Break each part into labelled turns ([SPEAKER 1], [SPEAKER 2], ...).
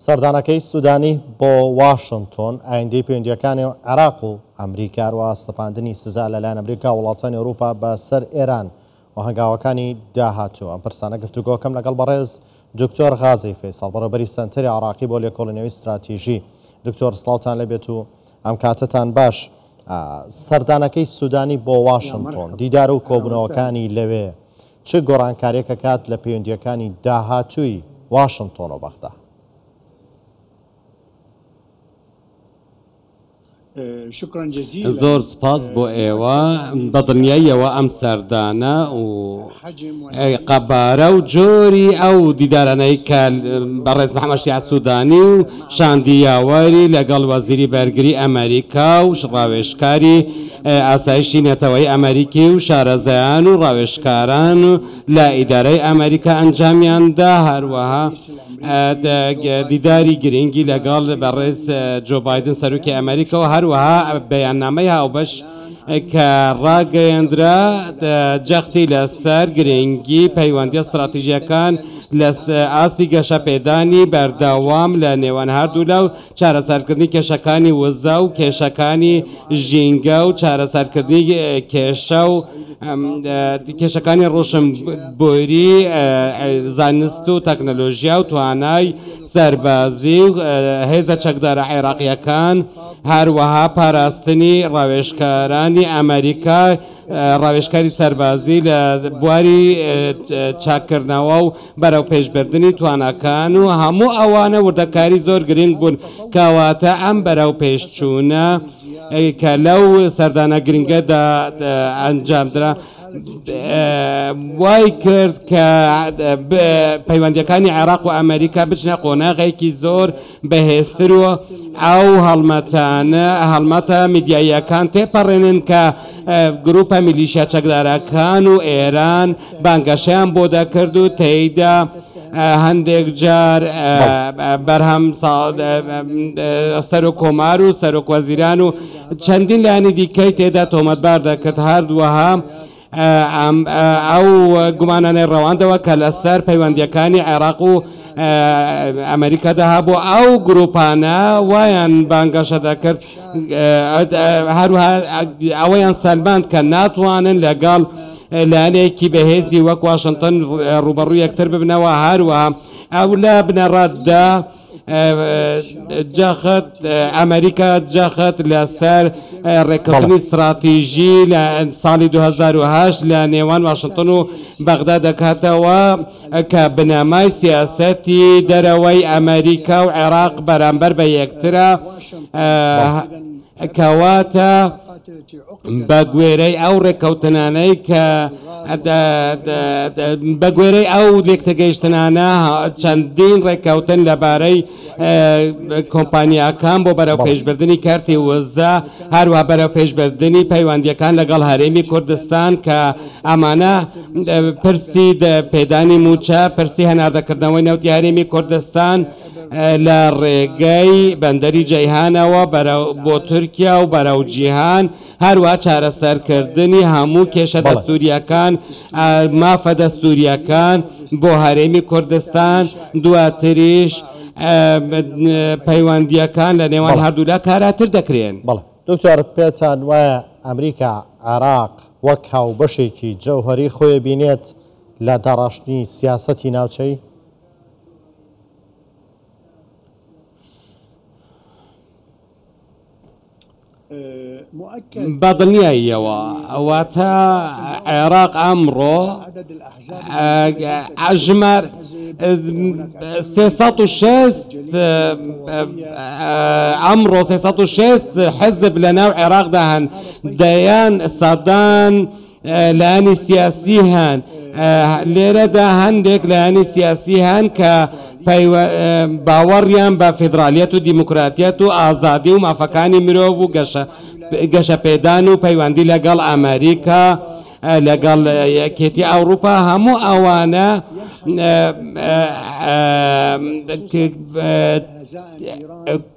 [SPEAKER 1] سەردانەکەی سودانی بۆ واشنتۆن، ئایندەی پەیوەندییەکانی عێراق و ئەمریکا، هەروەها سەپاندنی سزا لەلایەن ئەمریکا و وڵاتانی ئەوروپا بە سەر ئێران و هەنگاوەکانی داهاتوو. ئەم پرسانە گفتوگۆکەم لەگەڵ بەڕێز دکتۆر غازی فەیسەڵ، بەڕێوەبەری سەنتەری عێراقی بۆ لێکۆڵینەوەی ستراتیژی. دکتۆر سڵاوتان لێبێت و ئەم کاتەتان باش. سەردانەکەی سودانی بۆ واشنتۆن، دیدار و کۆبوونەوەکانی لەوێ چ گۆڕانکارییەک ئەکات لە پەیوەندییەکانی داهاتووی واشنتۆن و بەغدا؟
[SPEAKER 2] زۆر سوپاس بۆ ئێوە، بە دڵنیاییەوە ئەم سەردانە و قەبارە و جۆری ئەو دیدارانەی کە بەڕێز محەمەد شیاع سودانی و شاندی یاوەری لەگەڵ وەزیری بەرگری ئەمەریکا و ڕاوێژکاری ئاسایشی نەتەوەیی ئەمەریکی و شارەزایان و ڕاوێژکاران لە ئیدارەی ئەمەریکا ئەنجامیان دا، هەروەها دیداری گرنگی لەگەڵ بەڕێز جۆ بایدن سەرۆکی ئەمەریکا و هەروەها بەیاننامەی هاوبەش کە ڕاگەیەندرا جەختی لەسەر گرنگی پەیوەندیە ستراتیژیەکان لە ئاستی گەشەپێدانی بەردەوام لە نێوان هەردوولا و چارەسەرکردنی کێشەکانی وزە و کێشەکانی ژینگە و چارەسەرکردنی کێشە و کێشەکانی ڕۆشنبیری زانست و تەکنەلۆژیا و توانای سەربازی و هێزە چەکدارە عێراقییەکان، هەروەها پاراستنی ڕاوێژکارانی ئەمەریکا، ڕاوێژکاری سەربازی لە بواری چاککردنەوە و بەرەوپێشبردنی تواناکان و هەموو ئەوانە وردەکاری زۆر گرنگ بوون، کەواتە ئەم بەرەوپێشچوونە کە لەو سەردانە گرنگەدا ئەنجامدرا وای کرد کە پەیوەندیەکانی عێراق و ئەمریکا بچنە قۆناغێکی زۆر بەهێزتر و ئەو هەڵمەتانە هەڵمەتە میدیاییەکان تێپەڕێنن کە گروپە میلیشیا چەکدارەکان و ئێران بانگەشەیان بۆ دەکرد و تێیدا هەندێک جار بەرهەم سەرۆک کۆمار و سەرۆک وەزیران و چەندین لایەنی دیکەی تێدا تۆمەتبار دەکرد هەروەها ئەو گومانانەی ڕەواندەوە کە لەسەر پەیوەندیەکانی عێراق و ئەمریکادا هەبوو ئەو گروپانە وایان بانگەشە دەکرد هەروها ئەوەیان سەلماند کە ناتوانن لەگەڵ لایەنێکی بەهێزی وەک واشنتن ڕوبەڕوو یەکتر ببنەوە هەروەها ئەو لە بنەڕەتدا جەخت ئەمریکا جەخت لەسەر ڕێککەوتنی ستراتیژی لە ساڵی 2008 لە نێوان واشنتن و بەغدا دەکاتەوە کە بنەمای سیاسەتی دەرەوەی ئەمریکا و عێراق بەرامبەر بە یەکترە کەواتە بە گوێرەی ئەو ڕێککەوتنانەی کە بە گوێرەی ئەو لێکتێگەیشتنانە چەندین ڕێککەوتن لەبارەی کۆمپانیاکان بۆ بەرەوپێشبردنی کەرتی وزە هەروە بەرەوپێشبردنی پەیوەندیەکان لەگەڵ هەرێمی کوردستان کە ئەمانە پرسی پێدانی موچە پرسی هەناردەکردنەوەی نەوتی هەرێمی کوردستان لە ڕێگەی بەندەری جەیهانەوە بەرەو بۆ تورکیا و بەرەو جیهان، هەروەها چارەسەرکردنی هەموو کێشە دەستوورییەکان، مافە دەستوورییەکان بۆ هەرێمی کوردستان، دواتریش پەیوەندییەکان لە نێوان هەردوولا کاراتر دەکرێن.
[SPEAKER 1] بەڵێ دکتۆر، پێتان وایە ئەمریکا عێراق وەک هاوبەشێکی جەوهەری خۆی بینێت لە داڕشتنی سیاسەتی ناوچەیی؟
[SPEAKER 2] بە دڵنیاییەوە واتە عێراق ئەمڕۆ ژمار 360 ئەمڕۆ 360 حزب لە ناو عێراقدا هەن دەیان سەدان لایەنی سیاسی هەن لێرەدا هەندێک لایەنی سیاسی هەن کە باوەڕیان بە فیدرالیەت و دیموکراتیەت و ئازادی و مافەکانی مرۆڤ و گەشەپێدان و پەیوەندی لەگەڵ ئەمریکا. لەگەڵ یەکێتی ئەوروپا، هەموو ئەوانە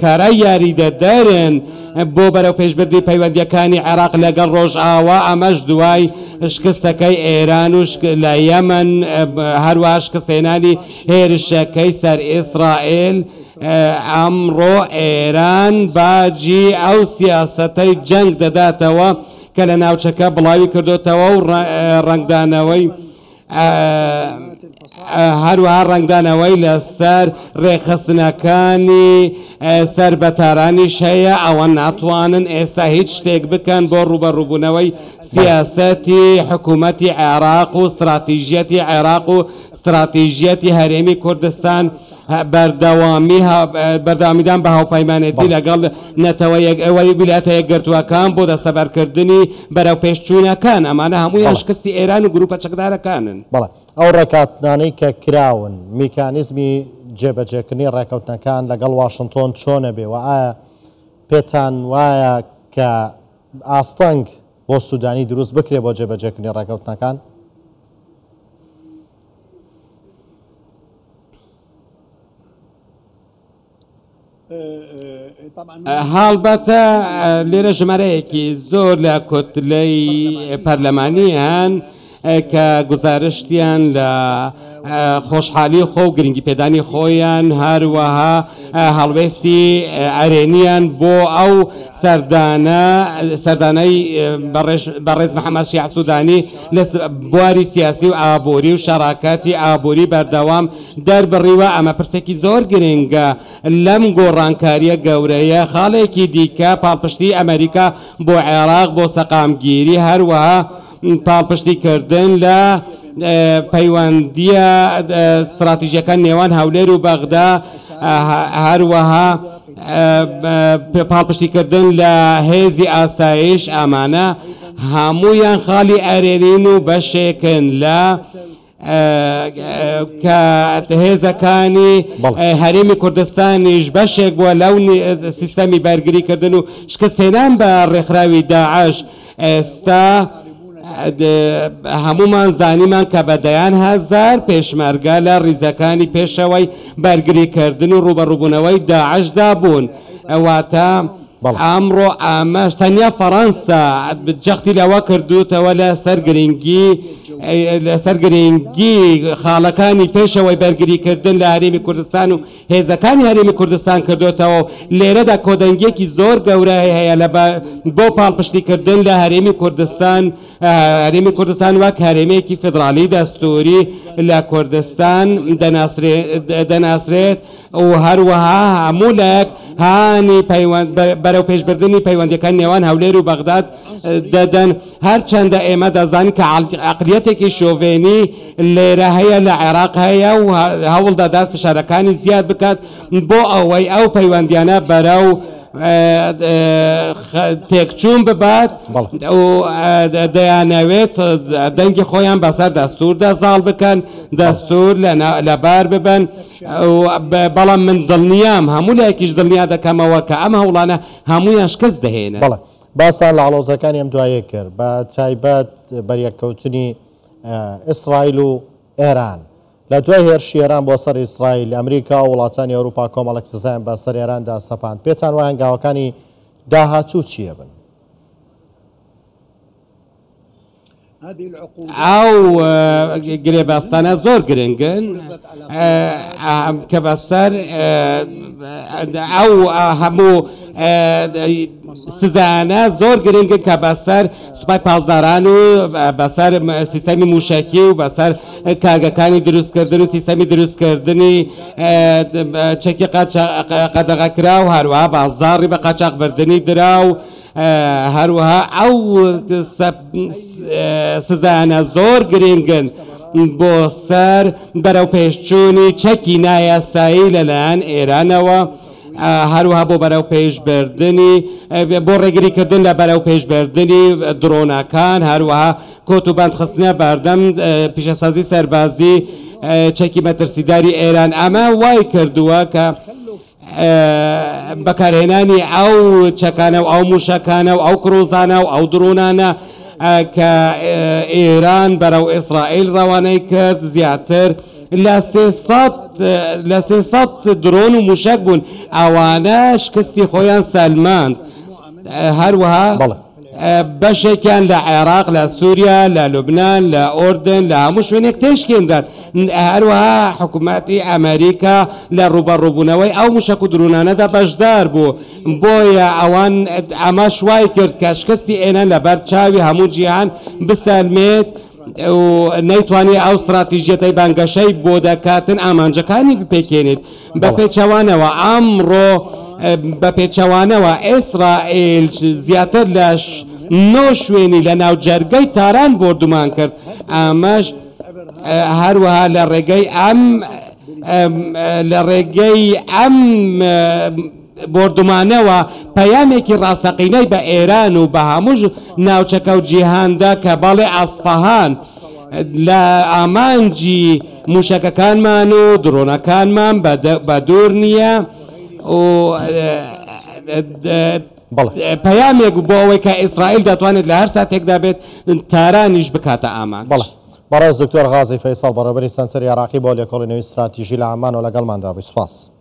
[SPEAKER 2] کارای یاریدەدەرن بۆ بەرەوپێشبردنی پەیوەندییەکانی عێراق لەگەڵ ڕۆژئاوا، ئەمەش دوای شکستەکەی ئێران و لە یەمەن، هەروەها شکستهێنانی هێرشەکەی سەر ئیسرائیل. ئەمڕۆ ئێران باجی ئەو سیاسەتەی جەنگ دەداتەوە کە لە ناوچەکە بڵاوی کردۆتەوە و ڕەنگدانەوەی هەروەها ڕەنگدانەوەی لەسەر ڕێکخستنەکانی سەر بە تارانیش هەیە. ئەوان ناتوانن ئێستا هیچ شتێک بکەن بۆ ڕووبەڕووبوونەوەی سیاسەتی حکوومەتی عێراق و ستراتیژیەتی عێراق و ستراتیژیەتی هەرێمی کوردستان. بەردەوامی بەردەوامیدان بە هاوپەیمانێتی لەگەڵ نەتەوە ویلایەتە یەکگرتووەکان بۆ دەستەبەرکردنی بەرەوپێشچوونەکان، ئەمانە هەموویان شکستی ئێران و گروپە چەکدارەکانن.
[SPEAKER 1] بەڵێ، ئەو ڕێککەوتنانەی کە کراون، میکانیزمی جێبەجێکردنی ڕێککەوتنەکان لەگەڵ واشنتۆن چۆنە بێ و ئایا پێتان وایە کە ئاستەنگ بۆ سوودانی دروست بکرێ بۆ جێبەجێکردنی ڕێککەوتنەکان؟
[SPEAKER 2] هەڵبەتە لێرە ژمارەیەکی زۆر لە کوتلەی پەرلەمانی هەن کە گوزارشتیان لە خۆشحالی خۆ و گرنگی پێدانی خۆیان، هەروەها هەڵوێستی ئەرێنیان بۆ ئەو سەردانە سەردانەی بەڕێز محەممەد شیاع سوودانی لە بواری سیاسی و ئابووری و شەراکەتی ئابووری بەردەوام دەربڕیوە، ئەمە پرسێکی زۆر گرنگە لەم گۆڕانکارییە گەورەیە. خاڵێکی دیکە پاڵپشتیی ئەمەریکا بۆ عێراق بۆ سەقامگیری، هەروەها پاڵپشتیکردن لە پەیوەندییە ستراتیژییەکان نێوان هەولێر و بەغدا، هەروەها پاڵپشتیکردن لە هێزی ئاسایش، ئەمانە هەموویان خاڵی ئەرێنین و بەشێکن لە کە هێزەکانی هەرێمی کوردستانیش بەشێک بووە لەو سیستەمی بەرگریکردن و شکستهێنان بە ڕێکخراوی داعش. ئێستا هەموومان زانیمان کە بە دەیان هەزار پێشمەرگە لە ڕیزەکانی پێشەوەی بەرگریکردن و ڕووبەڕووبوونەوەی داعشدا بوون، واتە ئەمڕۆ ئەمەش تەنیا فەڕەنسا جەختی لەوە کردووتەوە لەسەر گرنگی لەسەر گرنگی خاڵەکانی پێشەوەی بەرگریکردن لە هەرێمی کوردستان و هێزەکانی هەرێمی کوردستان کردۆتەوە و لێرەدا کۆدەنگیەکی زۆر گەورە هەیە لە بۆ پاڵپشتیکردن لە هەرێمی کوردستان. هەرێمی کوردستان وەک هەرێمێکی فیدراڵی دەستووری لە کوردستان دەناسرێت و هەروەها هەموو لایەک هانی بەرەوپێشبردنی پەیوەندیەکان نێوان هەولێر و بەغداد دەدەن. هەرچەندە ئێمە دەزانین کە عەقلیەتێکی شۆڤێنی لێرە هەیە، لە عێراق هەیە و هەوڵ دەدات فشارەکانی زیاد بکات بۆ ئەوەی ئەو پەیوەندیانە بەرەو تێکچوون ببات و دەیانەوێت دەنگی خۆیان بەسەر دەستوردا زاڵ بکەن، دەستور لەبار ببەن. بەڵام من دڵنیام، هەموو لایەکیش دڵنیا دەکەمەوە کە ئەم هەوڵانە هەموویان شکست دەهێنن.
[SPEAKER 1] بەڵێ، باستان لە ئاڵۆزەکانی ئەم دواییە کرد، بە تایبەت بەریەککەوتنی ئیسرائیل و ئێران. لە دوای هێرشی ئێران بۆ سەر ئیسرائیل، ئەمریکا و وڵاتانی ئەوروپا کۆمەڵێک سزایان بە سەر ئێراندا سەپاند. پێتان وایە هەنگاوەکانی داهاتوو چییە بن؟
[SPEAKER 2] ئەو گرێبەستانە زۆر گرنگن کە بەسەر ئەو هەموو سزایانە زۆر گرنگن کە بەسەر سوپای پاسداران و بەسەر سیستەمی موشەکی و بەسەر کارگەکانی دروستکردن و سیستەمی دروستکردنی چەکی قەدەغەکراو، هەروەها بازاڕی بە قاچاخبردنی دراو، هەروەها ئەو سزایانە زۆر گرنگن بۆ سەر بەرەوپێشچوونی چەکی نایاسایی لەلایەن ئێرانەوە، هەروەها بۆ بەرەوپێشبردنی بۆ ڕێگریکردن لە بەرەوپێشبردنی درۆنەکان، هەروەها کۆت و بەند خستنە بەردەم پیشەسازی سەربازی چەکی مەترسیداری ئێران. ئەمە وای کردووە کە بەکارهێنانی ئەو چەکانە و ئەو موشەکانە و ئەو کرۆزانە و ئەو درۆنانە کە ئێران بەرەو ئیسرائیل ڕەوانەی کرد زیاتر لە 300 درۆن و موشەک بوون، ئەوانە شکستی خۆیان سەلماند. هەروەها بەشێکیان لە عێراق، لە سووریا، لە لوبناان، لە ئۆردن، لە هەموو شوێنێک تێشکێنران. هەروەها حکوومەتی ئەمریکا لە ڕووبەڕووبوونەوەی ئەو موشەک و درۆنانەدا بەشدار بوو. بۆیە ئەوان ئەمەش وای کرد کە شکستی ئێران لەبەر چاوی هەموو جیهان بسەلمێت و نەیتوانی ئەو استراتیژیەتەی بانگەشەی بۆ دەکاتن ئامانجەکانی بپێکێنێت. بە پێچەوانەوە ئەمڕۆ بە پێچەوانەوە ئیسرائیل زیاتر لە 9 شوێنی لە ناوجەرگەی تاران بۆردومان کرد. ئەمەش هەروەها لە ڕێگەی ئەم لە ڕێگەی ئەم بۆردومانەوە پەیامێکی ڕاستەقینەی بە ئێران و بە هەموو ناوچەکە و جیهاندا کە بەڵێ ئەسفەهان لە ئامانجی موشەکەکانمان و درۆنەکانمان بە دوور نییە و پەیامێک بۆ ئەوەی کە ئیسرائیل دەتوانێت لە هەر ساتێکدا بێت تارانیش بکاتە ئامانج.
[SPEAKER 1] بەڵێ بەڕێز دکتۆر غازی فەیسەڵ بەڕێوەبەری سەنتەری عێراقی بۆ لێکۆڵینەوەی ستراتیژی لە عەممان و لەگەڵماندا بووی. سوپاس.